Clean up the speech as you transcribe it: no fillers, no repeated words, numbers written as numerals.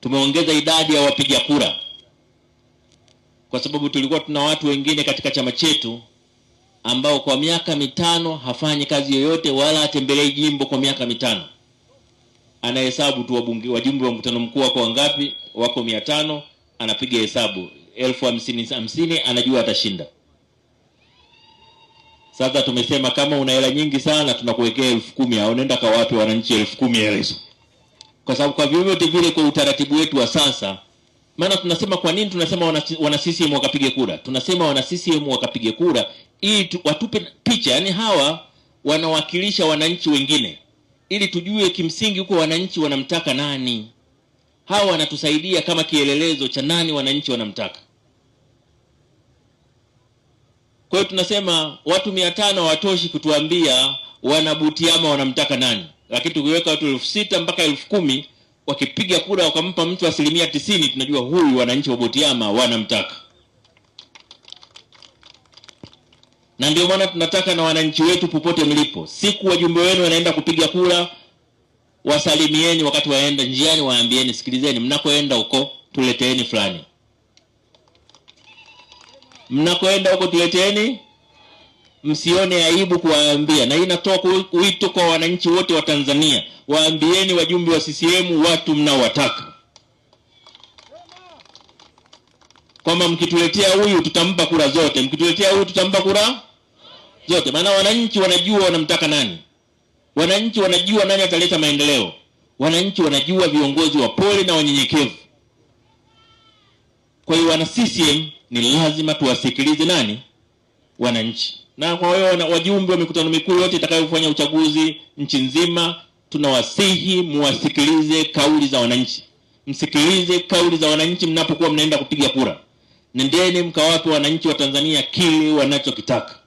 Tumeongeza idadi ya wapiga kura kwa sababu tulikuwa tuna watu wengine katika chama chetu ambao kwa miaka 5 hafanyi kazi yoyote wala hatembelei jimbo kwa miaka 5. Anahesabu tu wabunge, wajumbe wa mkutano mkuu wako wangapi, wako 500, anapiga hesabu 1050 anajua atashinda. Sasa tumesema kama una hela nyingi sana tunakuwekea 10,000, au nenda kawape wananchi 10,000 hela hizo. Kwa sababu kwa vyovyote vile kwa utaratibu wetu wa sasa, maana tunasema kwa nini tunasema wana CCM wakapige kura? Tunasema wana CCM wakapige kura ili watupe picha, yani hawa wanawakilisha wananchi wengine, ili tujue kimsingi huko wananchi wanamtaka nani. Hawa wanatusaidia kama kielelezo cha nani wananchi wanamtaka. Kwa hiyo tunasema watu 500 hawatoshi kutuambia wana Butiama wanamtaka nani. Lakini tukiweka watu 6,000 mpaka 10,000 wakipiga kura wakampa mtu 90%, tunajua huyu wananchi wa Butiama wanamtaka. Na ndio maana tunataka na wananchi wetu popote mlipo, siku wajumbe wenu wanaenda kupiga kura, wasalimieni wakati waenda njiani, waambieni sikilizeni, mnakoenda huko tuleteeni fulani. Mnakoenda huko tuleteeni, msione aibu kuwaambia. Na hii inatoa wito kwa wananchi wote wa Tanzania, waambieni wajumbe wa CCM watu mnaowataka, kwamba mkituletea huyu tutampa kura zote, mkituletea huyu tutampa kura zote. Maana wananchi wanajua wanamtaka nani, wananchi wanajua nani ataleta maendeleo, wananchi wanajua viongozi wapole na wanyenyekevu. Kwa hiyo wana CCM ni lazima tuwasikilize nani? Wananchi. Na kwa hiyo wajumbe wa mikutano mikuu yote itakayofanya uchaguzi nchi nzima, tunawasihi muwasikilize kauli za wananchi. Msikilize kauli za wananchi mnapokuwa mnaenda kupiga kura. Nendeni mkawape wananchi wa Tanzania kile wanachokitaka.